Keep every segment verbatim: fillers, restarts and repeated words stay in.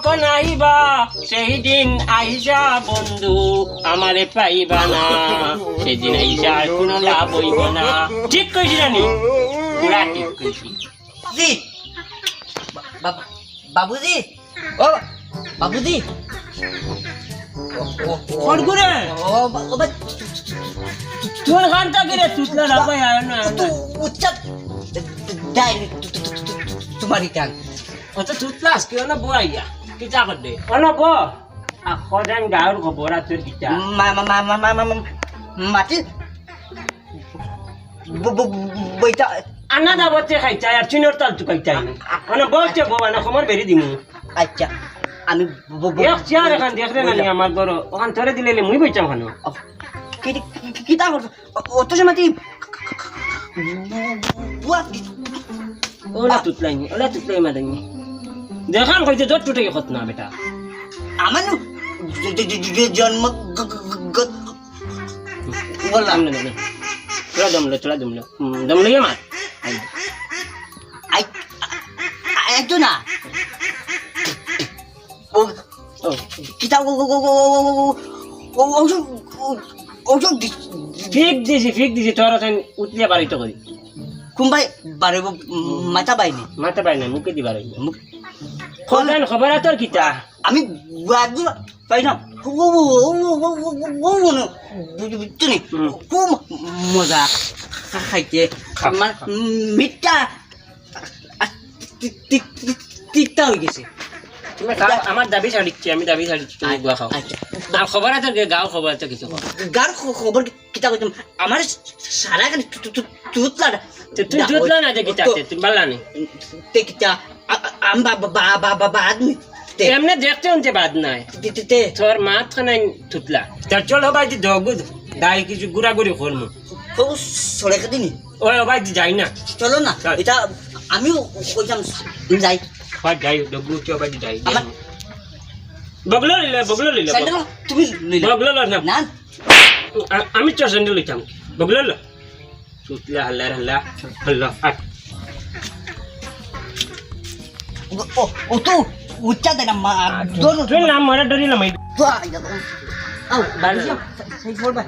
কখন আইবা সেই দিন আইসা বন্ধু, আমারে পাইবা না, সেদিন আইসা আর কোনো লাভ হইব না। ঠিক কইছি না নি? পুরা ঠিক কইছি। জি। বা-, বাবা, বাবুজি। ও, বাবুজি। ও, ও, ও, ফোন করে। ও, বা-, ও, বা-, তুই গানটা কি রে? তুতলা না ভাই, আর না, আর তো না। উচ্চার দেয়, তু-, তু-, তু-, তু-, তু-, তোমার ইটান। ও তো তুতলা আজকে না বইয়া। কিতা করবে? ও না বো। আ, খোদান গাঁওর খবর আছে কিতা? মা, মা, মা, মাটি। ব-, ব-, ব-, বইটা। আনা দাবতে খাইতাই আর চিনর তাল তুকাইতাই। মানে বলছে বউ, আনা খবর বেরি দিমু। আচ্ছা, আমি ব-, ব-, ব-, এক চেয়ার এখান দেখলে না নি বইটা। আমার ঘর, ওখান তোরে দিলে মুই বইতাম ওখানে। ও, কি, কি, কি, কিতা করছো? ও, অত সময় তুই বুয়া ওলা তুতলাই নি, ওলা তুতলাই মাদাই নি। দেখান কইতে জট টুটে কি খত না বেটা। আমার নু জ-, জ-, জ-, জ-, জন্ম গ-, গ-, গ-, গ-, বললাম। দম লো, দম লো। তোরা দম লো, তোরা দম লো। হুম, দম লইয়া মার। আই, আই, আই তো না। ও, ও। কিতা ও, ও, ও, ও, ও, ও, ও, ও, ও, ও, ও, ও, দি-, ফিক দিছি, ফিক দিছি, তোর ওখান উতলিয়া বাড়িতে করি। কুম্বাই বাড়িব, উম, মাথা বাইনি। মাথা বাইনি, মুখে দি বাড়িব। মুখ- খোদান খবর আর তোর কিতা? আমি বাদু পাই না। ও, ও, ও, বুঝ-, বুঝছো নি? হুম। খুব মজা খাইতে। খা, আমার খা। মিঠা। আ, তি-, তি-, তি-, তিতা হয়ে গেছে। তুমি খাও, আমার দাবি ছাড়িচ্ছি, আমি দাবি ছাড়িচ্ছি, তুমি গুয়া খাও। আচ্ছা। আর খবর আছে কি? গাঁও খবর আছে কিছু? গাঁওর খ-, খবর কি-, কিতা কইতাম? আমার সারা খালি তু-, তু-, তু-, তুতলা। তে তুই তুতলা না, তে কিতা, তে তুই বালা নি। তে কিতা? আ-, আ-, আম বা-, বা-, বা-, বা-, বা-, আদমি। তে। এমনে দেখতে উনতে বাদ নাই। তে, তে, তে। তোর মাত খানাই তুতলা। তা চলো ভাই, তুই দগুদ, দাই কিছু ঘুরাঘুরি করমু। খুব সড়কে দিনি। ওই, ও ভাই, যাই না। চলো না, চল। এটা আমিও কইতাম, যাই। ভাই, যাই, ডগলু কি ভাই, যাই। আমার বগলো লইলে, বগলো লইলে। স্যান্ডেল তুমি লইলে। বগলো লইলে না। না। আ-, আমি তো স্যান্ডেল লইতাম। বগলো লো। তুতলা হাল্লা, হাল্লা, হাল্লা, হাট। ও, ও, ও তো উচ্চা দেনা, মা, আ, দৌড়। তুই না, মরে ডরি না, মাই। তো, আ, আ, আ, বাড়ি যাও, সেই, সেই ফোন ভাই।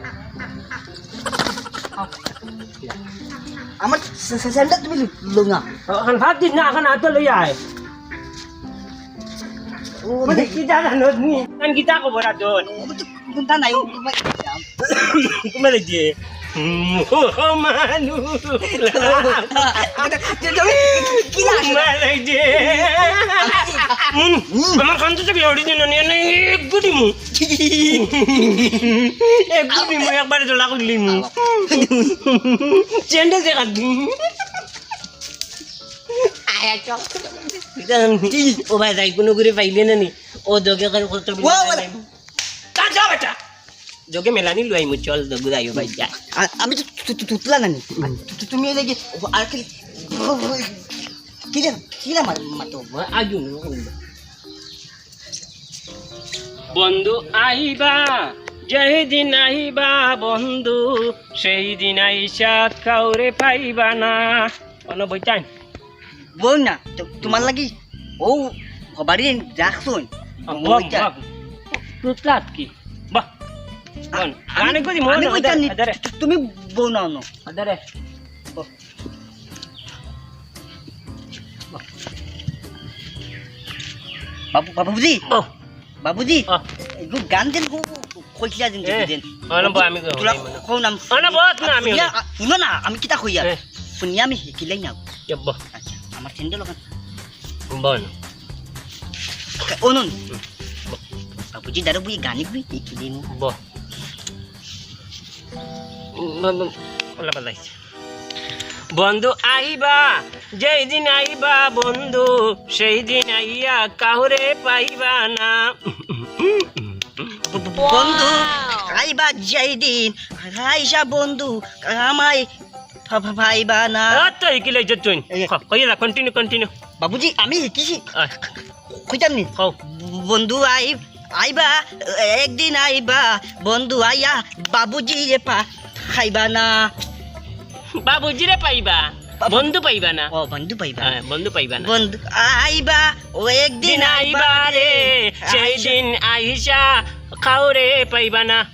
আমার সে-, সে-, স্যান্ডেল তুমি লো না। এখন ভাত দিস না, এখন হাতে লই আয়। ও, মানে, কি জানা নদনি? এখন কিতা খবর আর তোর? ও, তো কোনটা নাই, ও, ভাই। কমে লাগছে। হুম, ও, ও, মানুষ। কি লাগে? মালাই দে। হুম, আমার কান তো চোখে উড়ি দিল, নিয়ে নে, এক গুটি মু। এক গুটি মু, একবারে জোড়া করলি মু। চেন্ডে দেখা দিন। আয়া চল। ও ভাই, যাই কোনো করে পাইলে না নি? ও দোকে করে কত ও, ও, তা যা বেটা। যোগে মেলানি লুয়াইমু, চল, দগুদ আইও ভাই, যা। আ-, আমি তো তু-, তু-, তুতলা নানি। তু-, তু-, তুমি ওই যে কি, আর কি, কি রে, কি রে মার-, মাতো? আজু নো। বন্ধু আইবা, যেই দিন আইবা বন্ধু, সেই দিন আইসা কাউরে পাইবা না। অনো বইতাই। বউ না, তো-, তোমার লাগি ও হবারি রাখছুন। আ, বম, বইতা। বম। তুতলাত কি? বাহ। বল। আমি, গানে কই মন আমি না, বইতাম নি। আদারে। তুমি বউ না অনো। আদারে। বল। বাবু, বাবুজি। ও। বাবুজি, আ। এগু গান দেন গো, কইছিলা দিন এ, দিন। অনো বউ আমি গো, তোরা আমি মনে। কও নাম অনো বউ না আমি শুনিয়া, মনে। আ, শুনো না, আমি কিতা কইয়া? এ। শুনিয়া আমি হিকিলাই না। এ, বউ। আচ্ছা, আমার স্যান্ডেল ওখান। বউ না। কা-, অনো। হুম। বউ। বাবুজি, দাঁড়া বই গানি বই হিকিলাই না। বউ। বউ, বউ, ওলা বাজাইছে। বন্ধু আইবা, যেই দিন আইবা বন্ধু, সেই দিন আইয়া কাউরে পাইবা না। ব-, ব-, বন্ধু, আইবা যেই দিন, আইসা বন্ধু, আমায় পা-, পা-, পাইবা না। অত হিকিলে যে তুই। এই। ক-, কইয়া যা, continue, continue। বাবুজি, আমি হিকিছি। আয়। কইতাম নি? কও। বন্ধু আই-, আইবা, একদিন আইবা, বন্ধু আইয়া বাবুজিরে পা-, পাইবা না। বাবুজিরে পাইবা? বন্ধু পাইবা না। ও, বন্ধু পাইবা। হ্যাঁ, বন্ধু পাইবা না। বন্ধু আইবা, ও একদিন দিন আইবা আইবা রে, রে, সেই আইসা। দিন আইসা খাও রে পাইবা না।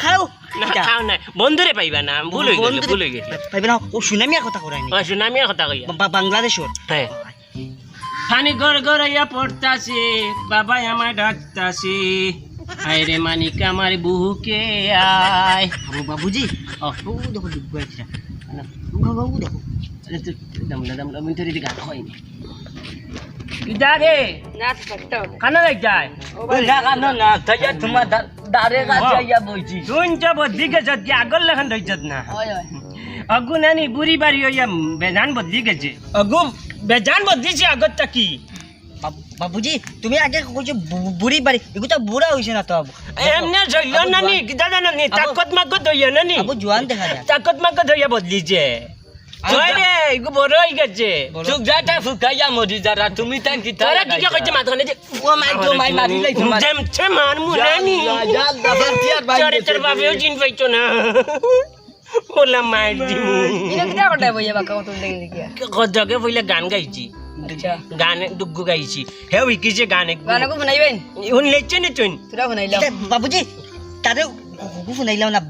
খাও? না, কিতা? খাও না। বন্ধুরে পাইবা না। ভুল অই গেল, বন্ধুরে ভুল অই গেল। পাইবা না। ও সুনামিয়ার কথা করায়নি। ও সুনামিয়ার কথা কইয়া। বা-, বা-, বাংলাদেশর। হ্যাঁ। পানি গড় গড়াইয়া পড়তাছে, বাবায় আমায় ডাকতাছে, আয় রে মানিক আমার বুকে আয়। ও বাবুজি, ও। ও দেখো, ডুব গেছে। না, ও বাবা, ও দেখো। আরে তুই দাম না, দাম না, আমি তোর এদিকে আর কইনি। ইদারে, না, তো পারতাম না। কানো যাই যায়? ও ওই বাবা। না, কানো না, তাই আর তোমার দা-, দারে কাছে ও। আইয়া বইছি। তুই তো বদলি গেছত, কি আগর লাখান রইছত না। হয়, হয়। অগু নানি বুড়ি বাড়ি অইয়া বেজান বদলি গেছে। অগু বেজান বদলিছে আগর থাকি। বাবু-, বাবুজি, তুমি আগে কইছো বু-, বুড়ি বাড়ি, এগু তো বুড়া অইছে না তো বাবু। এমনে জইল আবু নানি, জোয়ান। কিতা জানো নি? আবু তাকত মাকত অইয়া নানি। আবু জোয়ান দেখা যায়। তাকত মাকত অইয়া বদলিছে। আবু ওই জোয়ান। রে, এগু বড় অই গেছে। বড়। চুপ যা, তা ফুকাইয়া মরি যারা, তুমি তাই কিতা তোরা কি লাগাইছো? কইছে মাঝখানে যে ও মাই গো, মাই মারি লাইছো, মারি। দেমছে মার মুনানি। যা, যা, যা, যা, বাবা, তোরে তোর বাপেও চিন পাইতো না। ওলা মাইর দিমু। ইনো কিতা করতে বইয়া বাক্কা মতন দেখি দেখিয়া? কত আগে পইলা গান গাইছি। আচ্ছা। গান দুগু গাইছি। হে ওই কি যে গান এক গান একু শুনাইবেন? উন লেচে নে তুই। তোরা শুনাইলাম। বাবুজি, তারে গু-, গু-, গু শুনাইলাম না।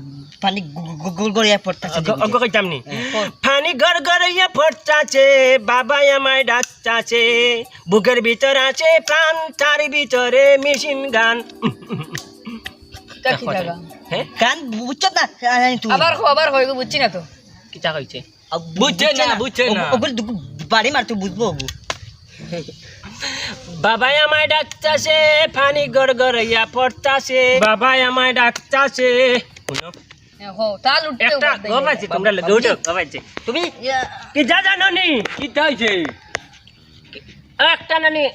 পানি গু-, গু-, গু-, গড় গড়িয়া পড়তাছে। অগ-, অগ কইতাম নি। হ্যাঁ। পানি গড় গড়িয়া পড়তাছে, বাবায় আমায় ডাকতাছে। বুকের ভিতর আছে প্রাণ, তার ভিতরে মেশিন গান। তা কি জায়গা? হ্যাঁ? গান বুঝছত না? আ, আ, তুই। আবার কও, আবার কও, এগু বুঝছি না তো। কিতা কইছে? আ, বুঝছে না, বুঝছে না। বুঝছে না। ওগু, ওগু দুগু বাড়ি মার, তুই বুঝবো ওগু। বাবায় আমায় ডাকতাছে, পানি গড় গড়াইয়া পড়তাছে। বাবায় আমায় ডাকতাছে। হুনো। হ্যাঁ, হো, তাল উঠতে একটা উঠতে গো পাইছে, তোমরা বাবু, লোক উঠো, বাবুজি। গো পাইছে। তুমি ইয়া। কিতা জানো নি? কিতা অইছে? একটা নানি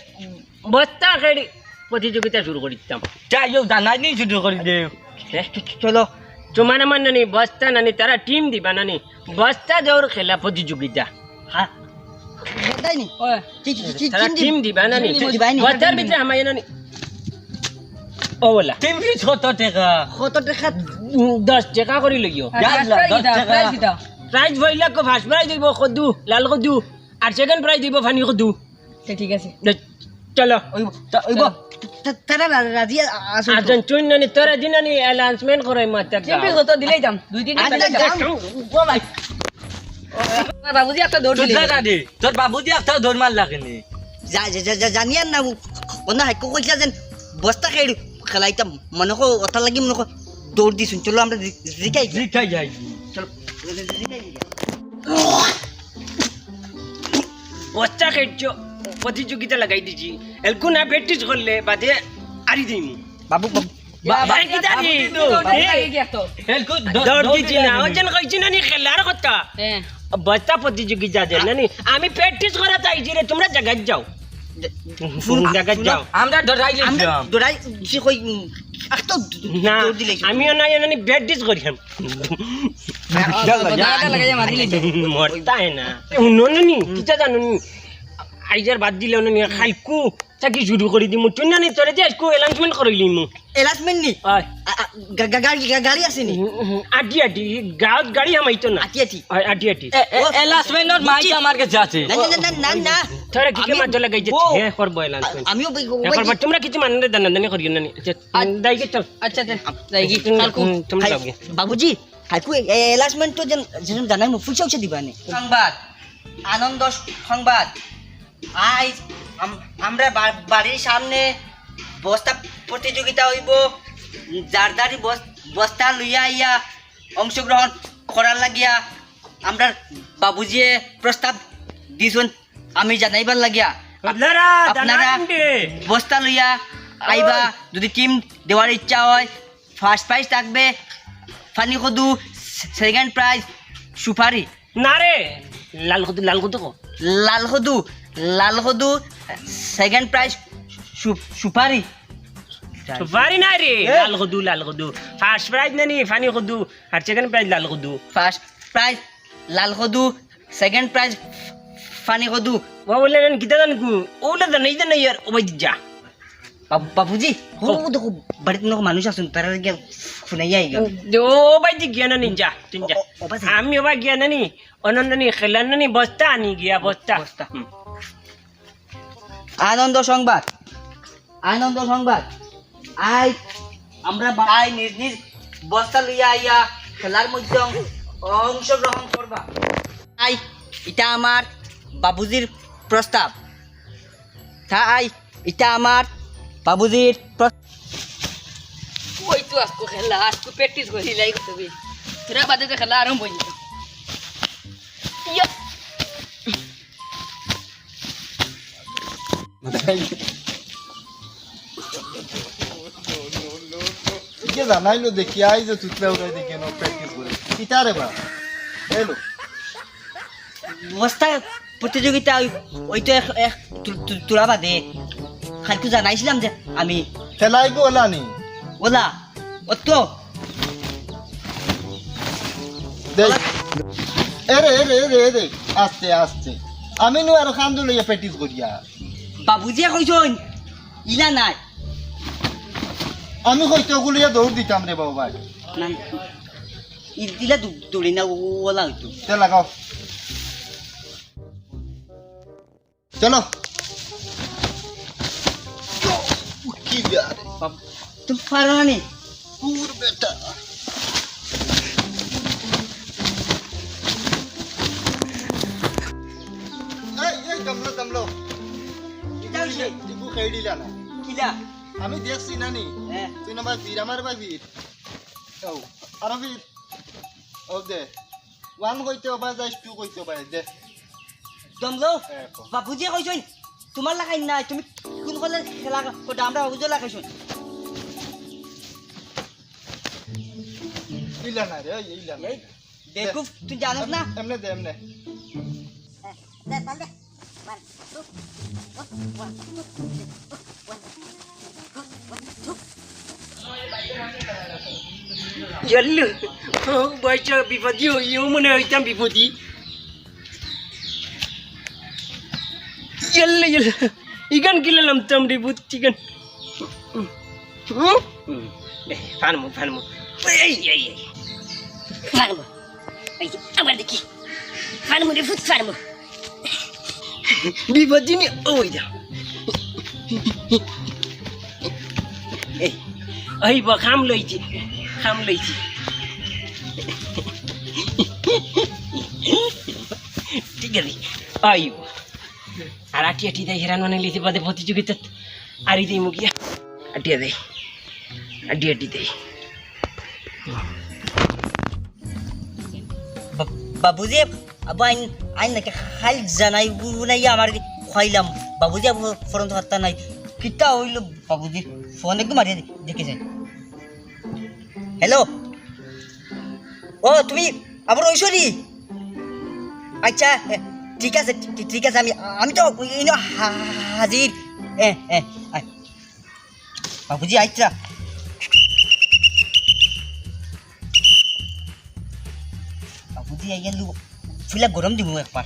বস্তা খেড়ি প্রতিযোগিতা শুরু করি দিতাম। যাই হোক, জানাই নি শুরু করি দে। হ্যাঁ? চ-, চলো। তোমার আমার নানি বস্তা নানি, তারা টিম দিবা নানি। বস্তা দৌড় খেলা প্রতিযোগিতা। হ্যাঁ। বুঝতাই নি? ওই। কি, কি, কি, কি, তারা টিম দিবা। টিম দিবা নানি। টিম দিবা নি। বস্তার ভিতরে হামাই নানি। ও বলা। টিম ফিস কত টাকা? কত টাকা? উম, দশ টাকা করি লইও। আর ইয়াল্লা, ফার্স্ট প্রাইজ দশ কিতা? টাকা। প্রাইজ কিতা? প্রাইজ পয়লা কো ফার্স্ট প্রাইজ অইবো কদু, লাল কদু। আর সেকেন্ড প্রাইজ অইবো পানি কদু। তে ঠিক আছে। দে, চলো। ওই, তা-, ওই চলো। তা-, তারা রা-, রাজি আ-, আছো তো? আর জন চুন নানি, তোরা দিন নানি অ্যানাউন্সমেন্ট করাই মাত্র টিম ফিস কত দিলেই দাম? দুই তিন আরে টাকা। যাও। ও ভাই। আমার বাবুজি একটা দৌড় দিলে। তোর বাবুজি একটা দৌড় মার লাগেনি। যা, যা, যা, যা, জানি আর না, ও, ও না, হাইকো কইছিলা যেন বস্তা খেয়ে খেলাইতাম। মনে কো, ওটার লাগি মনে কো দৌড় দিছুন। চলো, আমরা জি-, জিকাই গিয়া। জিকাই যাই। চলো, জিকাই গিয়া। বস্তা খেয়েছ, প্রতিযোগিতা লাগাই দিছি। এলকু না প্র্যাকটিস করলে বাদে আরি দিমু। বাবু, বাবু, বা-, বাবু, এই কিতা রে? বাবু, বাবু, এই, এই কি এত? এলকু দ-, দৌড় দৌড় দিছি না, দিলাম। ওই জন্য কইছি না নি খেলার কথা। হ্যাঁ। বস্তা প্রতিযোগিতা যে, না নি? আমি প্র্যাকটিস করা চাইছি রে, তোমরা জাগাত যাও। হুনো, জাগাত হুনো, যাও। আমরা ডরাই আমরা লইছিলাম। ডরাই, সে কই, উম, আহ, তো না, দৌড় দিলে। আমিও না, জানি প্র্যাকটিস করি আমি। আহ, আহ, আহ, আহ, লাগাইয়া মারি লইছে। মরতায় না। এ, হুনো নি, কিতা জানো নি? আইজার বাদ দিলে হুনো নি, খাইকু। চাকি শুরু করি দিমু। তুই না নি, তোরে যে আজকু অ্যানাউন্সমেন্ট করি লিমু। অ্যানাউন্সমেন্ট নি? অয়। আ, আ, গা-, গা-, গাড়ি, গা-, গাড়ি আছে নি? উম, উম, আটি আটি, গাঁত গাড়ি হামাইতো না। আটি আটি। অয়, আটি আটি। এ, এ, ও, অ্যানাউন্সমেন্টর মাইক বুঝছি। আমার কাছে আছে। না, না, না, না, না, না। তোরা কি কি আমি মাত্র লাগাইছে? বউ। হে, করবো অ্যানাউন্সমেন্ট। আ-, আমিও বই-, হে, বই-, করবো। তোমরা কিছু মানে দানা দানি করিও না নি। আচ্ছা, আচ্ছা। দাইকে চল। আচ্ছা, আচ্ছা, যাইগি। তোমরা, আচ্ছা, হুম, তোমরা কাল-, যাওগি। বাবুজি, কালকু এ-, এ-, অ্যানাউন্সমেন্ট তো যেন, যেন জানাই মু, পয়সা উঠে দিবা নি। সংবাদ, আনন্দ সংবাদ। আইজ আম-, আমরা বা-, বাড়ির সামনে বস্তা প্রতিযোগিতা অইবো। যার যারই বস-, বস্তা লইয়া আইয়া অংশগ্রহণ করার লাগিয়া আমরার বাবুজিয়ে প্রস্তাব দিছুন আমি জানাইবার লাগিয়া। আপ-, আপনারা আপনারা জানান দে। বস্তা লইয়া আইবা, ওই। যদি টিম দেওয়ার ইচ্ছা হয়, ফার্স্ট প্রাইজ থাকবে পানি কদু, সে-, সেকেন্ড প্রাইজ সুপারি। না রে, লাল কদু, লাল কদু কো? লাল কদু, লাল কদু, সেকেন্ড প্রাইজ সু-, সুপারি। সুপারি না রে, এ? লাল কদু, লাল কদু। ফার্স্ট প্রাইজ না নি, পানি কদু, আর সেকেন্ড প্রাইজ লাল কদু। ফার্স্ট প্রাইজ লাল কদু, সেকেন্ড প্রাইজ পানি কদু। ও বলে, "আমি কিতা জানি কু?" ও বলে, "জানাই, জানাই আর, ও ভাই যা।" বাবু-, বাবুজি, ও। ও দেখো, বাড়িত অনেক মানুষ আছইন, তারারে গিয়া হুনাইয়া আইগা। ও ভাই, তুই গিয়া না নি, যা, তুই যা। ও, ও, ও ভাই। আমি ও ভাই গিয়া না নি, অনন্য নি, খেলার না নি, বস্তা আনি গিয়া, বস্তা। বস্তা। হুম। আনন্দ সংবাদ, আনন্দ সংবাদ। আই, আমরা বা-, আই নিজ নিজ বস্তা লইয়া আইয়া খেলার মধ্যে অং-, অংশগ্রহণ করবা। আই, ইটা আমার বাবুজির প্রস্তাব। তা আই, ইটা আমার বাবুজির প্র- ওই তো আজকে খেলা, আজকে practice করি লাই করতে হবে। তোরা বাদে তো খেলা আরম্ভ হয়ে যেত। ইয়া। ইকে জানাইলো দেখি, আই যে তুতলা উড়াই দেখি, এনো practice করে। কিতা রে বা? এলো। বস্তা প্রতিযোগিতা ওই, ওই তো এক, এক তু-, তু-, তোরা বাদে। খালকু জানাইছিলাম যে আমি। খেলাইবো ওলা নি? ওলা, অত। দেখ। এরে, এরে, এরে, এরে। আস্তে, আস্তে। আমি নু আরো কান্দো লইয়া practice করিয়া। বাবুজিয়ে কইছইন, ইলা নাই। আমি কইতে ওগুলো ইয়া দৌড় দিতাম রে বাবা ভাই। না, না। ই-, ইলা দু-, দৌড়ি না, ও-, ওলা হইতো। তে লাগাও। চলো। কি বিয়া রে? বাপ, তুমি পারো না নি? দূর বেটা। এই, এই, দমলো, দমলো। কিতা হইছে? টিপু খেয়ে দিলা না। কিলা? আমি দেখছি না নি? হ্যাঁ। তুই না ভাই বীর, আমার ভাই বীর। ও, আরো বীর। ও দে। ওয়ান কইতে পারে, যাইস টু কইতে পারে, দে। দমলো, হ্যাঁ, কও। বাবুজিয়ে কইছইন, তোমার লাগাই নাই, তুমি কোন কলে খেলা করো, আমরা বাবুজিয়ে লাগাইছইন। ইলা না রে, ওই ইলা না। এই, বেকুব, তুই জানোস না? এমনে দে, এমনে। হ্যাঁ, দে, পাল দে। One, two, one, one, two, one, two, one, two, one, two. ইয়াল্লু, ও বাচ্চা বিপদি, ও মনে হইতাম বিপদি। ইয়াল্লা, ইয়াল্লা, ইগান কিলালাম তাম রে বুদ্ধি গান। হুম? হুম। এ, ফার্মু, ফার্মু। এই, এই, এই। ফার্মু। এই যে, আবার দেখি। ফার্মু রে, ফুট ফার্মু। বিপদ দিনে ওই যা। এই, ওই বা খাম লইছি, খাম লইছি। ঠিক আছে, আইব। আর আটি আটি দেয় হেরান মানে লিতে বাদে প্রতিযোগিতা আরি দেই মুগিয়া। আটিয়া দেই, আটি আটি দেই। বা-, বাবুজি, আবু আইন, আইন নাকি খাইল জানাই বুনাইয়া আমার খুয়াইলাম। বাবুজি, আবু ফোন তো হাতটা নাই। কিতা হইল বাবুজি? ফোন একটু মারিয়া দে-, দেখে যাই। হ্যালো? ও, তুমি আবার ঐশ্বরী? আচ্ছা, এ, ঠিক আছে, ঠি-, ঠিক আছে, আমি, আমি তো ইনো হা-, হাজির। এ, এ, আয়। বাবুজি, আইত্রা। বাবুজি, আইয়া লু-, ফুলা গরম দিমু একবার।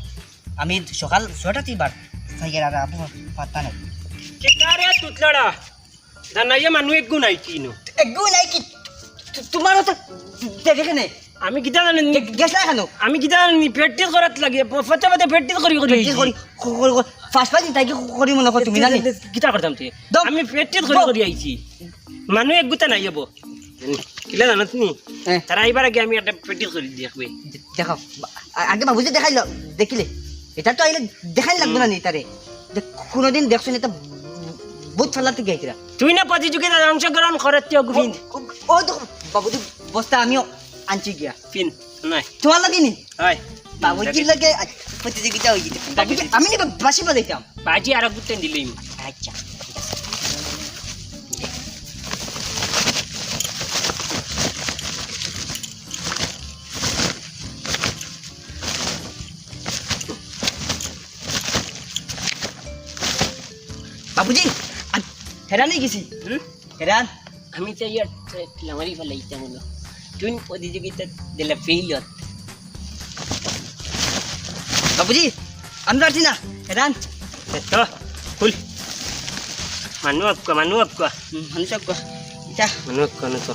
আমি সকাল ছয়টাতেই বার থাকি আর আবু পাত্তা নাই। কিতা রে তুতলাড়া? জানাইয়া মানু এগু নাই কিনো? এগু নাই কি? তু-, তোমারও তো দেখে কেনে? আমি কিতা জানি নি? গে-, গেছলা কেনে? আমি কিতা জানি নি? প্র্যাকটিস করাত লাগে। প-, ফতে ফতে প্র্যাকটিস করি করি প্র্যাকটিস আইছি। করি, ক-, ক-, ক-, ফার্স্ট ফার্স্ট তাই কি করি মনে কর তুমি জানি? কিতা করতাম তে? দম। আমি প্র্যাকটিস করি দম। করি আইছি। মানু এগুতা নাই হবো। কিলা জানাত নি? হ্যাঁ। তারা আইবার আগে আমি একটা প্র্যাকটিস করি দেখবে। দে-, দেখাও। বা-, আ-, আগে বাবুজি দেখাইল, দেখিলে। এটা তো আইলে দেখাই লাগবো না নি তারে। যে কোনোদিন দেখছো না, এটা বহুত ফালাতে গেছিরা। তুই না প্রতিযোগিতাত অংশগ্রহণ করাতে অগুবিন। ও, ও, ও দেখো, বাবুজি বস্তা আমিও আনছি গিয়া। ফিন, নাই। তোমার লাগে নি? হয়। বাবুজির লাগে আজ প্রতিযোগিতা হয়ে গেছে। বাবুজি, আমি না বাঁশি বাজাইতাম। বাজি আর গুতেন দিলেই। আচ্ছা। বাবুজি, আমি হেরান হয়ে গেছি। হুম? হেরান। আমি তো ইয়ার লামারি ফেলাইতাম হলো। তুই প্রতিযোগিতা দিলে ফেইল হত। বাবুজি, আমি পারছি না। হেরান। এ, তো, খুল। মানু আপকা, মানু আপকা। হুম, মানু আপকা। যা। মানু আপকা, মানু আপকা।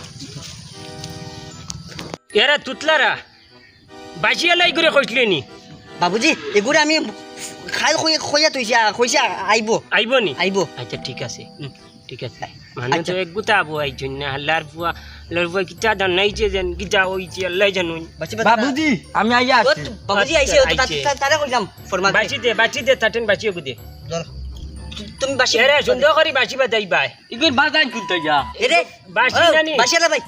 এরা তুতলারা, বাঁশি আলাই করে কইছলে নি? বাবুজি, এগুরে আমি খাল কই-, কইয়া থইছি, আ, কইছি, আ, আইবো। আইবো নি? আইবো। আচ্ছা, ঠিক আছে। হুম, ঠিক আছে। মানু তো আচ্ছা। এক গুতা আবু আইছইন না, হালার ফুয়া, হালার ফুয়া কিতা জানাইছে যেন, কিতা অইছে, আল্লায় জানইন। বাঁশি বাজা। বাবুজি, আমি আইয়া ও আছি। তো বাবুজি আইছে, আচ্ছা, ও তো তা-, আইছে। তা-, তারে কইলাম, ফরমান। বাঁশি দে, বাঁশি দে, তাটেন বাঁশি ওগু দে। ধর। তু-, তুমি বাঁশি এরে, বাজা। সুন্দর করি বাঁশি বাজাইবায়। ইগুর বাজাইন কুনতা যা? এরে, বাঁশি ও, নানি? বাঁশি আলা ভাই,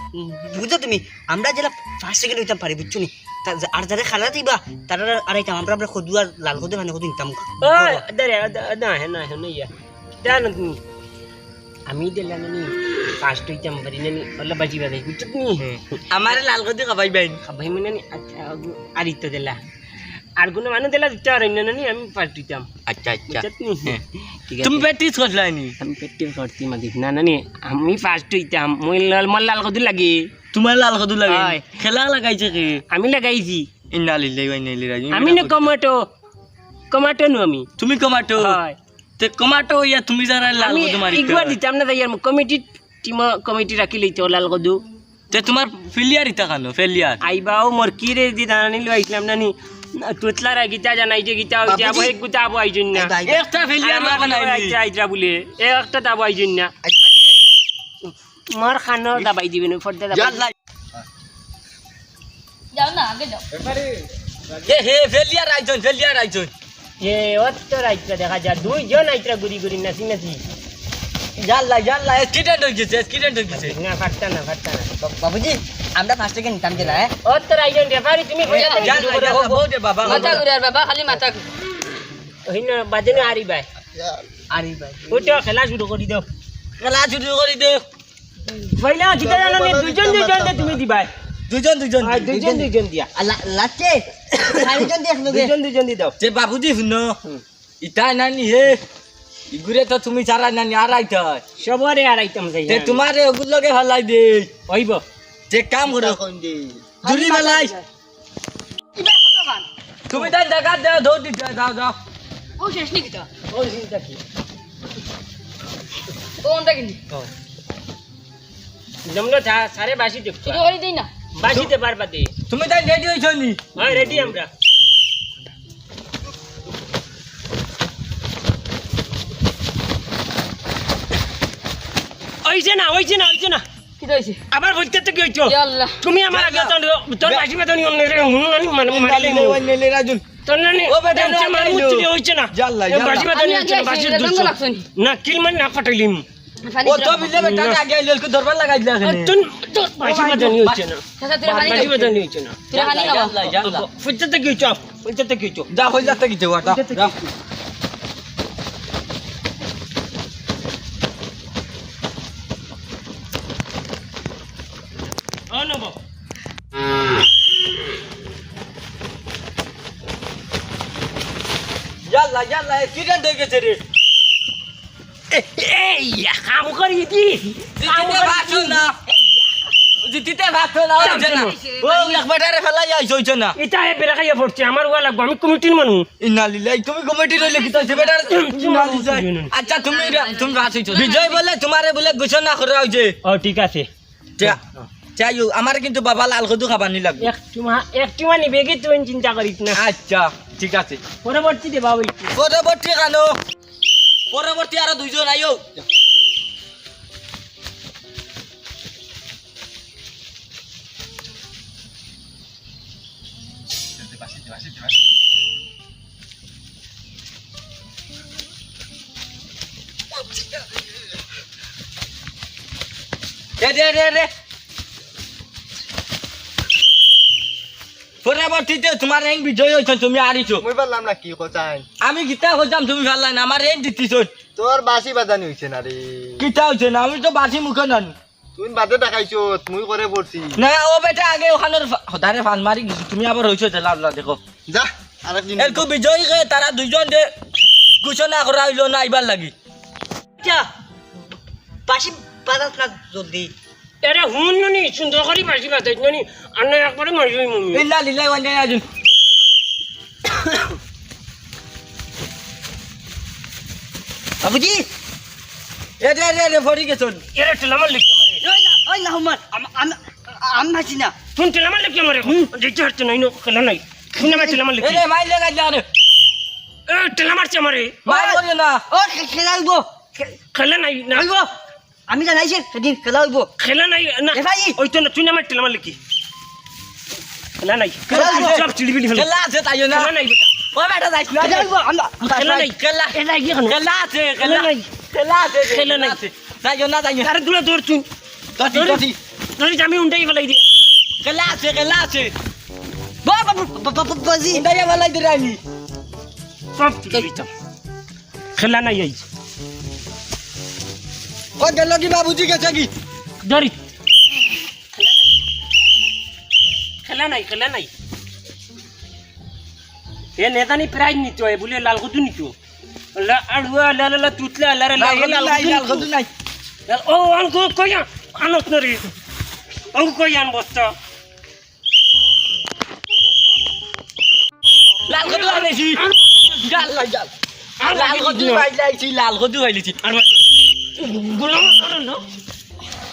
বুঝছো তুমি? আমরা যেলা first, second অইতাম পারি, বুঝছো নি? তা-, আর যারা খালা দিবা, তারা আড়াইতাম, আমরা, আমরা কদু আর লাল কদু মানে কদু নিতাম। ওই, দাঁড়া, দা-, না, হে, না, হে, না, ইয়া। জানো তুমি? আমি দিলা নানি, first অইতাম পারি নানি, ওলা বাঁশি বাজাই, বুঝছো তুমি? হুম। আমারে লাল কদু খাবাই বাইন। খাবাই মানে নি, আচ্ছা, আর ইতো দিলা। আর কোনো মানু দিলা দিতে পারইন না নানি, আমি first অইতাম। আচ্ছা, আচ্ছা। বুঝছো তুমি? হ্যাঁ, ঠিক আছে। তুমি practice করছলায় নি? আমি practice করছি মাঝে। না নানি, আমি first অইতাম। মই লাল, মোর লাল কদু লাগে। তুমার লাল কদু লাগে? অয়। খেলা লাগাইছে কে? আমি লাগাইছি। ইন্না লিল্লাহি ওয়া ইন্না ইলাইহি রাজিউন। আমি না কমাটো, কমাটো নু আমি। তুমি কমাটো? অয়। তে কমাটো অইয়া তুমি যারা লাল আমি কদু মারি ইগুয়া তো। দিতাম না, তাই আর কমিটি, টিম কমিটি রাখি লইতো লাল কদু। তে তুমার failure ইতা কানো, failure? আইবাও মোর কি রে দি দাঁড়ানি লইছিলাম না নি। তুতলারা কিতা জানাই যে কিতা অইছে, বাবুজি। আবু এক গুতা আবু আইছইন না। আইবা, আইবা। একটা failure আমার বানাইনি। আইতরা, আইতরা বুলে। একটা তো আবু আইছইন না। আইবা। মার খানোর দাবাই দিবেন, পর্দা দাবাই। ইয়াল্লা। যাও না, আগে যাও। এ হে, failure আইছইন, failure আইছইন। এ, অত রাইতরা দেখা যায়, দুইজন আইতরা ঘুরি ঘুরি নাচি নাচি। ইয়াল্লা, ইয়াল্লা, accident অই গেছে, accident অই গেছে। না, পারতা না, পারতা না। বা-, বাবুজি, আমরা first, second নিতাম যে না, হ্যাঁ? অত রাইজন referee তুমি এ, ইয়াল্লা, ইয়াল্লা, বউ দে বাবা, মাথা ঘুরার বাবা, খালি মাথা ঘুরে। ওই না, বাজে না, আরি ভাই। আরি ভাই। উঠো, খেলা শুরু করি দেও। খেলা শুরু করি দেও। পয়লা কিতা জানো নি? দুইজন দুইজন দে তুমি দিবায়। দুইজন দুইজন। হ্যাঁ, দুইজন দুইজন দিয়া। আর লা-, লাস্টে চাইরজন দে একলগে। দুইজন দুইজন দি দাও। তে বাবুজি হুনো। হুম। ইতা নানি হে। ইগুরে তো তুমি ছাড়া নানি আড়াইতা। সবরে আড়াইতাম যাই তে আমি। তুমারে ওগুর লগে ফালাই দে। অইবো। তে কাম করো। কোন দে? দুলি মালাই। ইবা কত খান? তুমি তাই জাগা দেও, দৌড় দিতে, যাও, যাও। ও শেষ নাকি তো? ও চিন্তা কি? ও অন্তা কিনি? ও। জমলো যা, সারে বাঁশি দে। শুরু করি দেই না? বাঁশি দে, বারবার দে। তুমি তাই ready অইছো নি? হ্যাঁ, ready আমরা। অইছে না, অইছে না, অইছে না। কিতা অইছে? আবার বলতে তো কি অইছো? ইয়া আল্লাহ। তুমি আমার আগে তো, তোর বাঁশি বাজানি অন্য রে, হুন না, মানে, মারিলে ইন্না লিল্লাহি ওয়া ইন্না ইলাইহি রাজিউন। তোর নানি, ও বেটা, এমন না, মার না, মুখ না। তুলে অইছে না। ইয়াল্লা, এ, ইয়াল্লা। বাঁশি বাজানি আমি অইছে না, আছি, বাঁশির এটা দুষ। জঙ্গল লাগছে নি? না, কিল মারি না ফাটাইলিম। ও তো বিলে বেটা না। আগে আইলে, একটু দরবার লাগাই দিলা এখানে। তোর, তোর বাঁশি বাজানি অইছে না। চাচা, তুই খানি বাঁশি খাও। বাজানি অইছে না। তুই খানি খাও। ইয়াল্লা, ইয়াল্লা। ফুটতে তো কি অইছো? ফুটতে তো কি অইছো? যা, হই যাতে কি যাওয়া, যা, যা। ও নব। ইয়াল্লা, ইয়াল্লা, accident অই গেছে রে। এ, এই, কাম করি দি। জিতিতে পারছো না। জিতিতে পারছো না, অইছে না। ও, এক বেটারে ফালাই আইছো, অইছে না। ইটা এ বেড়া খাইয়া পড়ছে, আমার ওয়া লাগবো, আমি কমিটির মানুষ। ইন্না লিল্লাহি, তুমি কমিটির অইলে কিতা অইছে, বেটারে? ইন্না লিল্লাহি। আচ্ছা, তুমি রা-, তুমি রাস অইছো। বিজয় বলে, তুমারে বলে ঘোষণা করা অইছে। ও, ঠিক আছে। যা, যাইও, আমারে কিন্তু বাবা লাল কদু খাবানি লাগবো। এক টুমা, এক টুমা নিবে কি তুই চিন্তা করিস না। আচ্ছা, ঠিক আছে। পরবর্তীতে বাবা একটু। পরবর্তী কানো? পরবর্তী আরো দুইজন আইও। দে, দে, দে, দে। পরবর্তীতে তুমার এন বিজয় অইছইন, তুমি আরিছো। মুই পারলাম না, কি কোথায়? আমি কিতা কইতাম, তুমি পারলায় না, আমার এন জিতিছইন। তোর বাঁশি বাজানি অইছে না রে। কিতা অইছে না? আমি তো বাঁশি মুখে নানি। তুই বাদে দেখাইছো, মুই করে পড়ছি। না, ও বেটা, আগে ওখানোর ফা-, হদারে ফান মারি গেছি, তুমি আবার অইছো যে লাভ না দেখো। যা, আরেকদিন। এরকু বিজয়ী কে তারা দুইজন যে ঘোষণা করা অইলো না আইবার লাগি। যা, বাঁশি বাজাস না জলদি। এরে হুন নি, সুন্দর করি বাঁশি বাজাইস নি, আর না একবারে মারি অই মমি। ইন্না লিল্লাহি ওয়া ইন্না ইলাইহি রাজিউন। বাবুজি, এ রে, রে, রে, ফড়ি গেছন। এরে ঠেলা মারলে কিতা আমারে? ওই না, ওই না, হুমার। আম-, আম-, আম মারছি না। তুই ঠেলা মারলে কিতা আমারে? হুম। দেখতে পারছো না, ইনো খেলা নাই। তুই না আমার ঠেলা মারলে কিতা? এরে, মারলে গাইলা রে। এ, ঠেলা মারছে আমারে। মার করিও না। ও, খে-, খেলা অইবো। খে-, খেলা নাই না। অইবো। আমি জানাইছি, সেদিন খেলা অইবো। খেলা নাই না। এ ভাই। ওই তো না, তুই না আমার ঠেলা মারলে কি? খেলা নাই। খেলা আছে। সব চিড়িবিড়ি ফেলে। খেলা আছে, তাইও না। খেলা নাই বেটা। ও বেটা, যাইস না। খেলা অইবো, আমরা, আমরা খেলা নাই। খেলা। খেলা নাই, কি খেলা? খেলা আছে, খেলা খেলা। নাই। খেলা আছে, খেলা নাই। খেলা আছে। যাইও না, যাইও। আরে দূরে দৌড় তুই। দৌড়ি, দৌড়ি। দৌড়ি। দৌড়ি, আমি উন্ডাই ফেলাই দিয়া। খেলা আছে, খেলা আছে। বা-, বা-, বা-, বা-, বা-, বাজি। উন্ডাই ফেলাই দিলে আমি। সব চিড়িবিড়ি। খেলা নাই আইজ। ও গেল কি বাবুজি গেছে কি? দৌড়ি। খেলা নাই, খেলা নাই। এ নেতানি প্রাইজ নিত, এ বুলে লাল কদু নিত। লা, আড়ুয়া, লা, লা, লা, তুতলা, লা, রে, লা, লাল এ কদু লাল নাই, কদু লাল নিত। কদু নাই। লাল, ও, আনকো কই আন-, আনত না রে। আনকো কই আন বস্তা। লাল কদু আনেছি। আন-, গাল লাই গাল। আর লাল বাকি কদু দিও। পাইলাইছি, লাল কদু পাইলাইছি। আর বাকি। গোলাম করে না।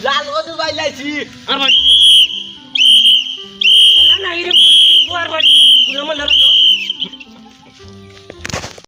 লাল কদু পাইলাইছি। আর বাকি।